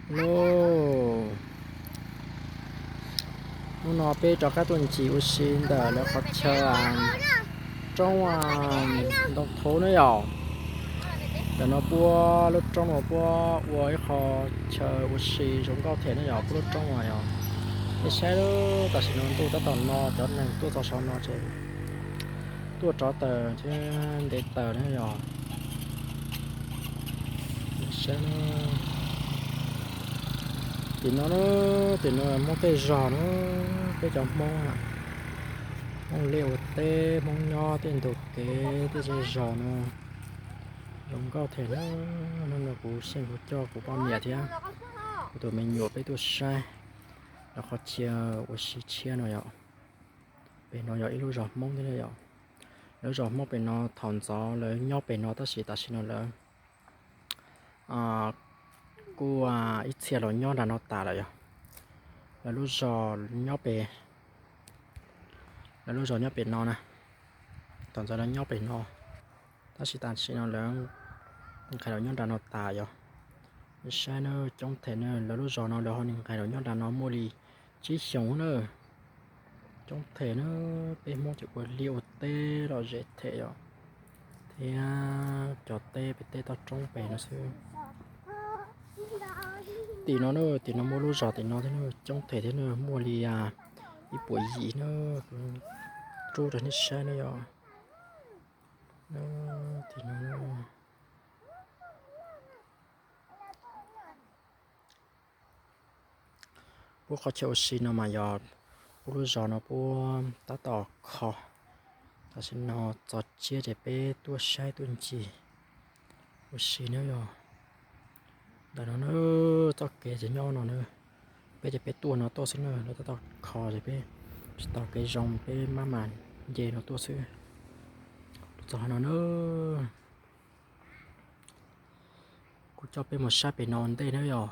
Lauj, hnub no peb rov qab tuaj ncig ua si ntawm lawv qhov chaw roob Ntoo Thuv na yom. Ntawm no puab lub roob no puab ua ib qho chaw ua si zoo nkauj thiab na yom, puab lub roob no yom. Nej saib, tam sim no ntuj tab tom no cov neeg tuaj txog saum no ces tuaj rov taws thiab nte taws na yom. Saib, tim no, tim no Hmoob tej zos na, peb cov Hmoob, Hmoob liaj ua teb, Hmoob nyob tej ntug kev tej zej zos no zoo nkauj thiab na. Hnub no kuv xeej kuv coj kuv poj niam thiab kuv tus me nyuam peb tuaj saib lawv qhov chaw ua si tshiab no yom. Pem no yog ib lub zos Hmoob thiab yom. Lawv zos Hmoob pem no thaum ntxov lawv nyob pem no tab sis tam sim no lawv kuj ib txhia los nyob nram no tas lawm yom. Lawv lub zos nyob pem, lawv lub zos nyob pem no na. Thaum ntxov lawv nyob pem no tab sis tam sim no lawv nqis los nyob nram no tas yom. Nej saib na, coob thiab na, lawv lub zos no lawv ho nqis los nyob nram no muaj li tsib xyoos na. Coob thiab na, peb Hmoob ces ua liaj ua teb lom zem thiab yom, thiab cov teb pem tej toj roob pem no xwb. Tim no na, tim no muaj lub zos tim no thiab na, coob thiab thiab na, muaj li ib puas yim na, rub rau nej saib na yom. Tim no puab qhov chaw ua si no mas yog puab lub zos no puab tab tom kho. Tam sim no txog tsiab ces peb tuaj saib tuaj ncig ua si na yom. Ntawm no na, txoj kev ces nyob no na, peb ces peb tuaj no tuaj xwb na, lawv tab tom kho ces peb tsis tau kev zoo peb maj mam nce no tuaj xwb. Txog no na, kuv coj peb mus saib pem no ntej na yom.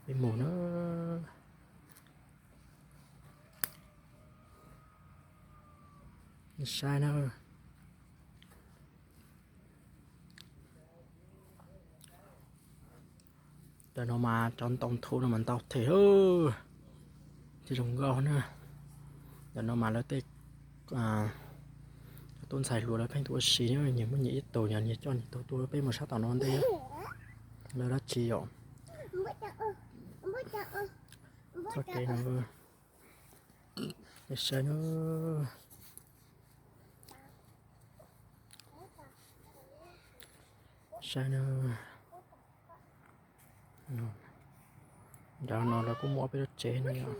Peb mus na. Saib na. Ntawm no mas cov ntoo thuv no mas ntau thiab, thiab zoo nkauj na. Ntawm no mas lawv tej cov tub ntxhais hluas lawv pheej tuaj ua si, nyias muaj nyias ib tug, nyias coj nyias tug tuaj, peb mus saib tom no ntej. Lawv dab tsi yom? Txoj kev no, saib na. Saib na. Nram no lawv kuj muaj ob peb lub tsev no yom.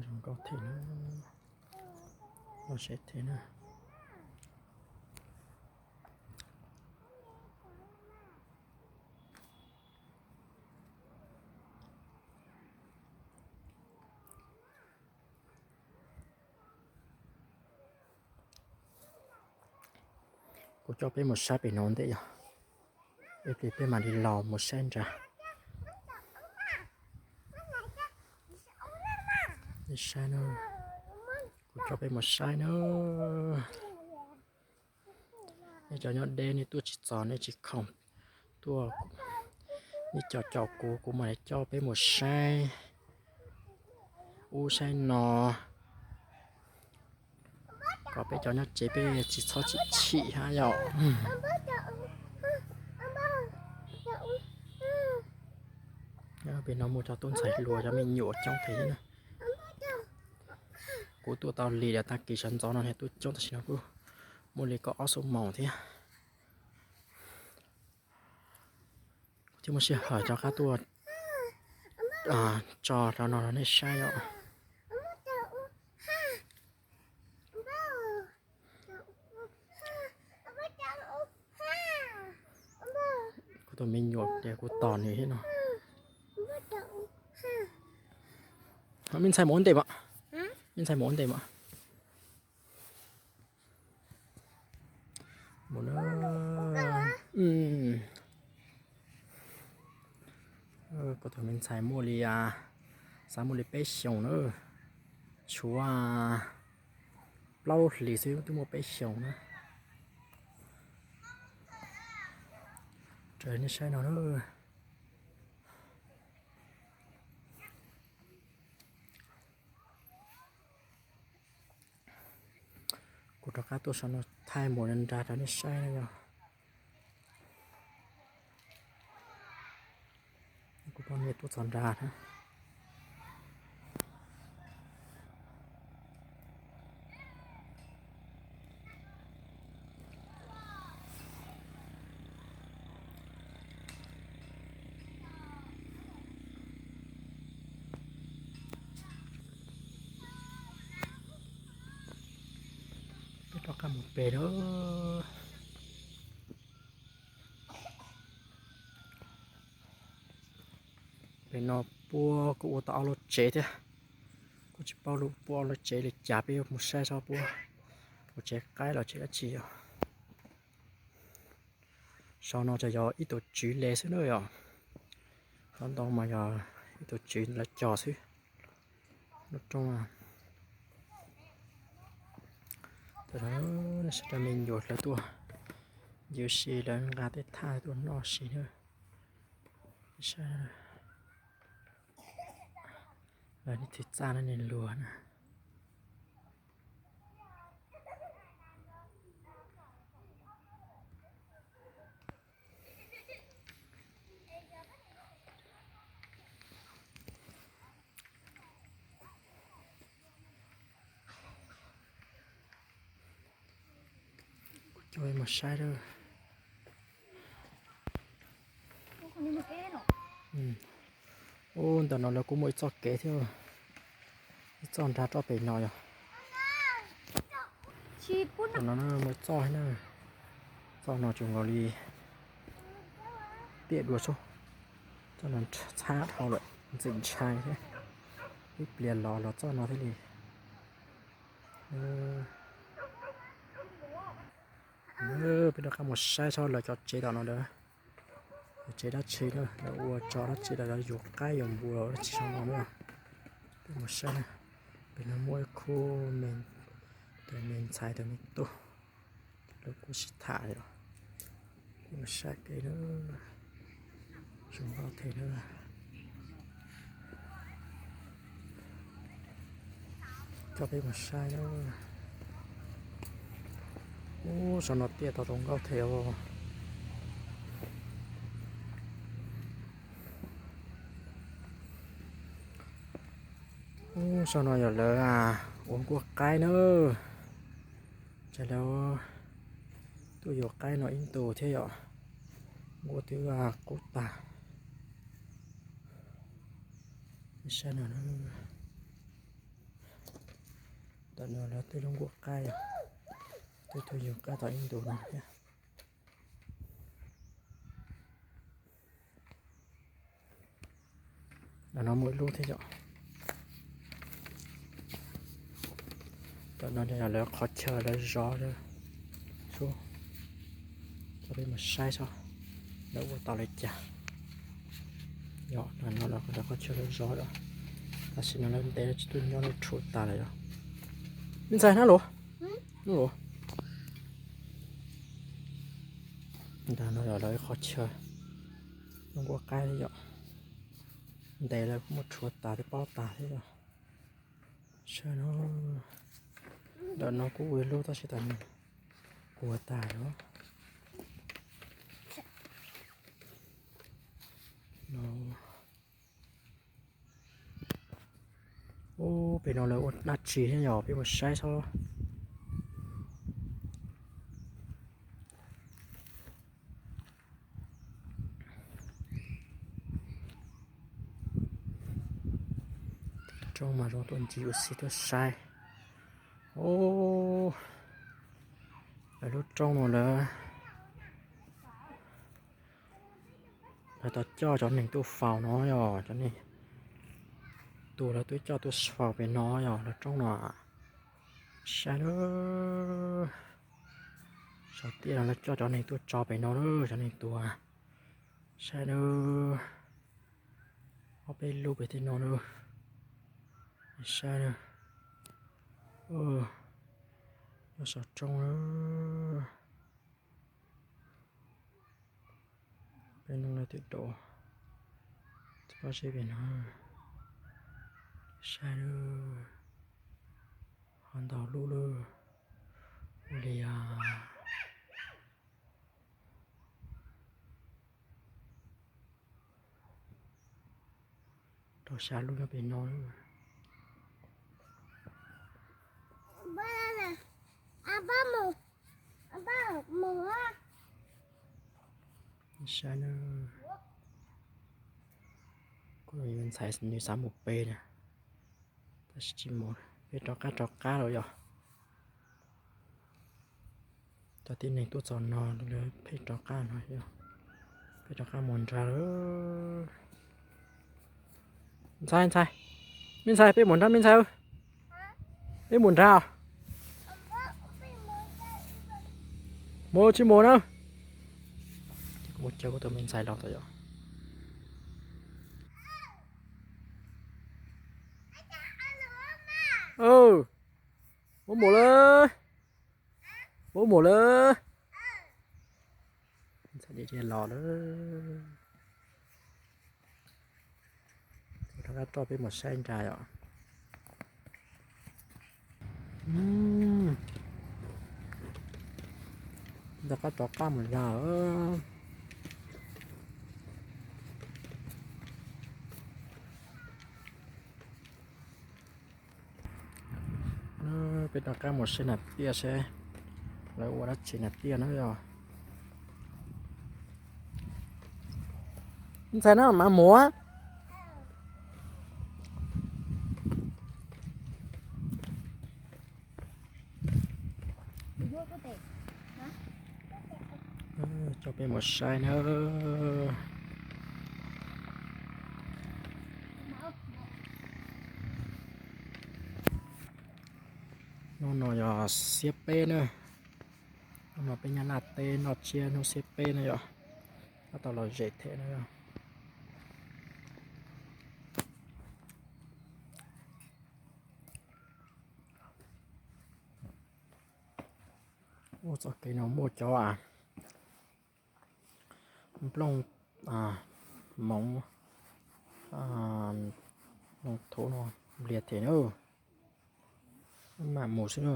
Zoo nkauj thiab na. Los saib thiab na. Kuv coj peb mus saib pem no ntej yom. Ib pliag peb mam li los mus saib nrad. Saib na. Kuv coj peb mus saib na. Nej cov nyob deb nej tuaj tsis txog nej tsis khoom tuaj, nej caum caum kuv, kuv mam li coj peb mus saib ub saib no, kom peb cov nyob tsev peb tsis txhob chim chim hab yom. Pem no muaj cov tub ntxhais hluas cov me nyuam coob thiab na. Kuv tuaj tau li lawm, tag kis sawv ntxov no tuaj coob, tam sim no kuj muaj li kaum ob xuab moos thiab. Kuv thiaj muaj sij hawm rov qab tuaj tso rau no rau nej saib os. Kuv tus me nyuam ces kuv tos nws thiab no. Me ntxhais mus ua ntej mas, me ntxhais mus ua ntej mas. Mus na. Kuv tus me ntxhais muaj li, xav muaj li peb xyoos na. Tshuav plaub lub hlis xwb twb muaj peb xyoos na. Raws nej saib no na. Kuv rov qab tuaj saum no thaij mus nrad rau nej saib na yog. Kuv poj niam tuaj txog nrad na. Peb rov qab mus pem na. Pem no puab kuj ua tau ob lub tsev thiab. Kuj tsis paub lub puab ob lub tsev li cas, peb yuav mus saib saib puab ua tsev qaib los tsev dab tsi os. Saum no ces yog ib tug tswv le xwb na yom. Cov ntoo mas yog ib tug tswv lawv cog xwb. Lub roob, sawv daws me nyuam lawv tuaj ywg si, lawv nqa tej thaj tuaj noj si na. Lawv niag thwj txaj no niag luag na. Coj peb mus saib lawm. Ub, ntawm no lawv kuj muaj ib txoj kev thiab, ib txoj nrag rau pem no yog. Ntawm no muaj ib txoj na, txoj no tsuas nkaus li tiaj dua xwb. Txoj no txhab dhau lawm ntxim ntshai thiab, ib pliag los los txoj no thiaj li. Peb rov qab mus saib txog lawv cov tsev tom no lawm, cov tsev dab tsi na, lawv ua tso dab tsi, lawv yuav yug qaib yug npua los dab tsi saum no na. Peb mus saib na, pem no muaj ib khub me, tus me ntxhais tus me tub, lawv kuj sib tham li os. Peb mus saib kev na, zoo nkauj thiab na. Coj peb mus saib na. Ub, saum no tiaj tau zoo nkauj thiab os. Ub, saum no yog lawv ua nkuaj qaib na. Ces lawv tuaj yuav qaib no ib ntus thiab yom. Nkuaj twb qub tag. Saib no, ntawm no lawv twb lub nkuaj qaib, twb tuaj yuav qaib tau ib ntus no thiab. Ntawm no muaj ib lub thiab yom. Ntawm no yog lawv qhov chaw lawv zov xwb. Coj peb mus saib saib lawv ua tau li cas. Yog, ntawm no lawv qhov chaw lawv zov os. Tam sim no lawv ntev lawv tsis tuaj nyob, lawv rhuav tas lawm yog. Me ntxhais, hnab los, hnab los. Ntawm no yog lawv qhov chaw lub nkuaj qaib thiab yom. Ntev lawv kuj muab rhuav tas thiab pob tas thiab yom. Saib no, ntawm no kuj ua ib lub tab sis tas nws puas tas lawm. Ub, pem no lawv ua dab tsi thiab yog, peb mus saib saib. Roob mas zoo tuaj ncig ua si tuaj saib. Ub, lawv lub roob no lawv, lawv tau coj cov neeg tuaj faus no yog, cov neeg tuag lawv twb coj tuaj faus pem no yog lawv roob no. Saib na, saum tiaj no lawv coj cov neeg tuaj tso pem no na, cov neeg tuag. Saib na, ob peb lub pem tej no na. Saib na. Nyob saum roob na. Peb noj lawm twb dau. Tsis paub seb pem no. Saib lawm. Ho ntau lub lawm. Ua li os. Rau xya lub nyob pem no. Saib na. Kuj yog ntxhais nws xav mus pem na. Tab sis tsis mus, peb rov qab rov qab los yog. Cov tib neeg tuaj txog no lawv pheej rov qab no, pheej rov qab mus nrad lawm. Ntxhais, ntxhais, me ntxhais, peb mus nrad me ntxhais. Peb mus nrad. Mus tsis mus na. Ces kuv mus caw kuv tus me ntxhais los tau yom. Muab mus lawm. Muab mus lawm. Ntxhais dhia dhia los lawm. Rov qab roj peb mus saib nrad yom. Rov qab rov qab mus nrad. Peb rov qab mus saib nas tiaj seb lawv ua dab tsi nas tiaj na yog. Ntxhais na mas muam. Coj peb mus saib na. Hnub no yog xiab peb na. Hnub no peb Nyab Laj teb noj tsiab hnub xiab peb na yom. Tab tom lom zem thiab na yom. Ua txoj kev no muaj cov nplooj hmoov, nplooj thuv no npliag thiab na. Mam mus xwb na.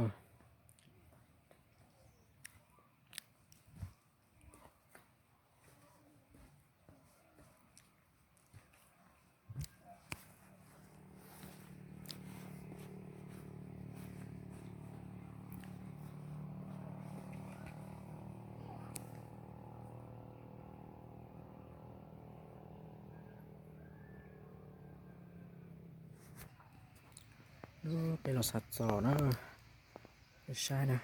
Peb los xav txog na, peb saib na.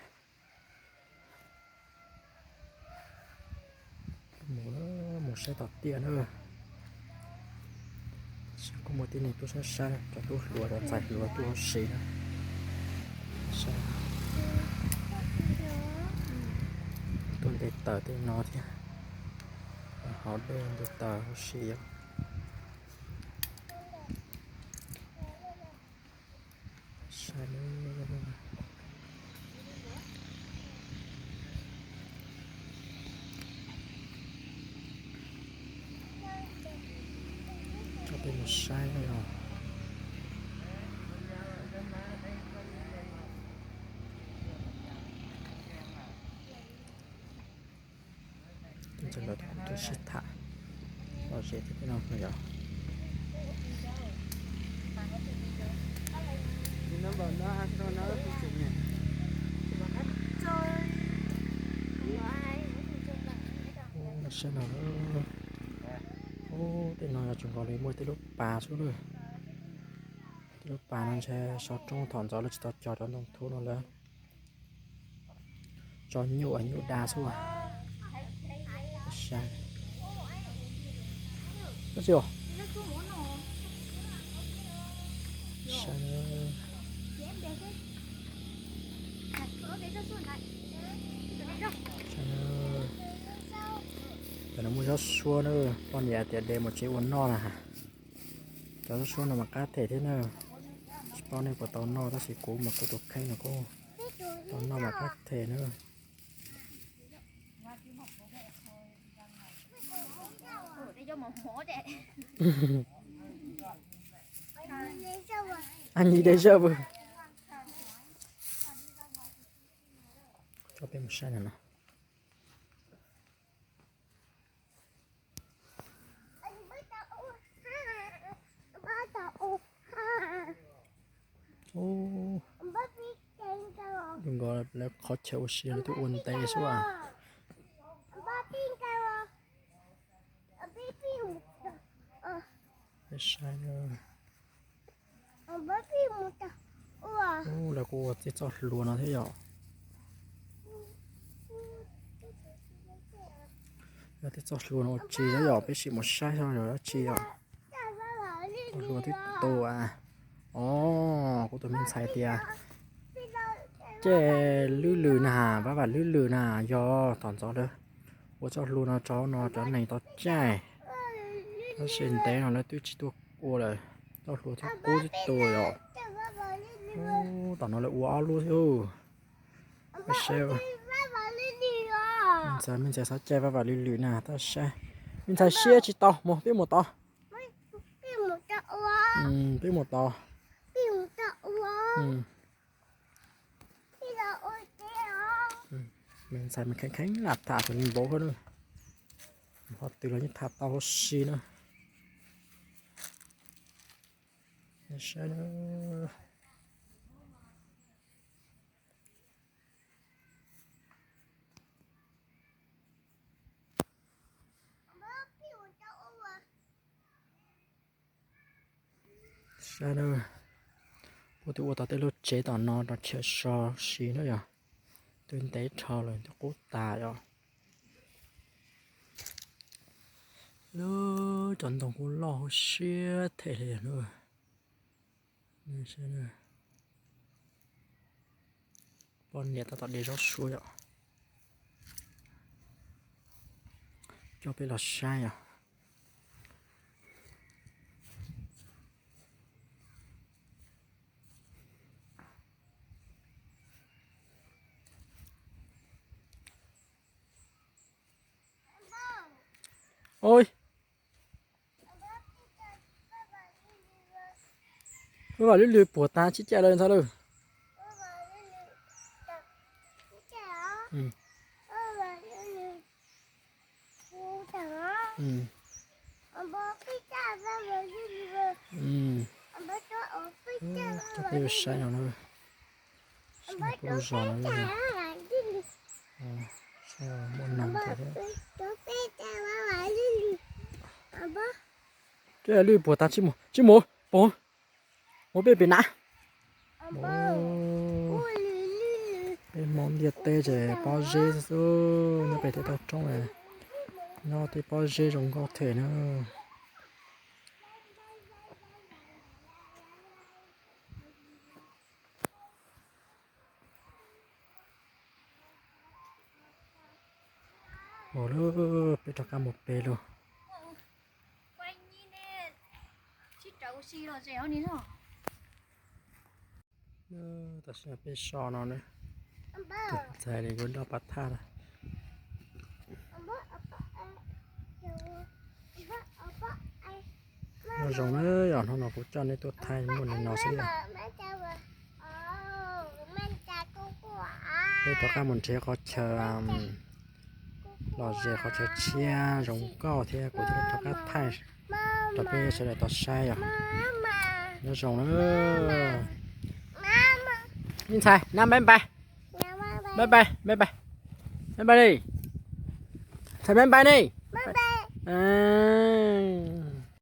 Mus, mus saib tom tiaj na. Kuj muaj tib neeg tuaj saib saib, cov tub hluas cov ntxhais hluas tuaj ua si na. Tuaj ntes taws tej no thiab. Haus dej ntes taws ua si yom. Saib na. Coj peb mus saib os. Ntxhais lawv kuj tuaj sib tham lom zem thiab peb no yom. Saib no, ub, tej no yog tseem nkaus li muaj tej lub pas xwb na. Tej lub pas no ntshe sov roob thaum ntxov lawv tsis tau cog cov ntoo thub no lawm. Tso nyuj, nyuj da xwb. Saib, saib, cov no muaj zaub suab na, poj niam tias de mus tsev ua noj na. Cov zaub suab no mas qab them thiab na, tsis paub nej puas tau noj tab sis kuv mas kuv tus kheej no kuj tau noj mas qab them na. Anh nhìn thấy sao vậy? Cho peb mus saib no. Ub, nkaus lawv qhov chaw ua si lawv twb ua ntev xwb as. Peb saib na. Ub, lawv kuj ua tej txoj hlua no thiab yom. Yog tej txoj hlua no ua tsi thiab yom, peb sim mus saib yog dab tsi yom. Txoj hlua twb tu as. Os, kuv tus me ntxhais tias caij lwb lws na, vaj vam lwb lws na, yog tom ntxov lawv ua txoj hlua no rau no cov neeg tau caij. Tab sis ntev no lawv twb tsis tuaj ua lawm, txoj hlua twb kub twb tu yom. Ub, tom no lawv ua ob lub thiab. Saib, me ntxhais, me ntxhais xav caij vaj vam lwb lws na, tab saib me ntxhais siab tsis tau, mus peb mus tod. Peb mus tod. Me ntxhais mas kheev kheev lam tham tus npauv hauv na. Qhov twg los yeej tham tau huv si na. Saib na. Saib na, puab twb ua tau tej lub tsev tom no rau chaw so si na yom. Twb ntev dhau lawm twb qub tas yom. Lub cov ntoo kuj loj huv siab them li yom. Poj niam tab tom de zaub suab yom. Coj peb los saib yom. Oj, vaj vam lwb lws puas tag tsib caij lawm ntxhais lawm. Coj peb saib no na. Saib kuv lub zos no, saib muaj neeg thiab. Cov lwj puas tag, tsis mus, tsis mus, pom, mus pem pem na. Peb Hmoob ntiaj teb ces pob zeb xwb, nyob pem tej toj roob, nyob tej pob zeb zoo nkauj thiab na. Mus lawm, peb rov qab mus pem lawm. Tam sim no peb so no na, tus ntxhais li kuv dob pab thaj na. Nyob zoo na, yog hnub no kuv coj nej tuaj thaij muaj li no xwb yom. Peb rov qab mus nrhiav qhov chaw lom zem, qhov chaw tshiab zoo nkauj thiab kuv thiaj li rov qab thaij rau peb sawv daws tau saib yom. Nyob zoo na. Me ntxhais, na bye bye. Bye bye, bye bye. Bye bye đi. Thầy bye bye đi.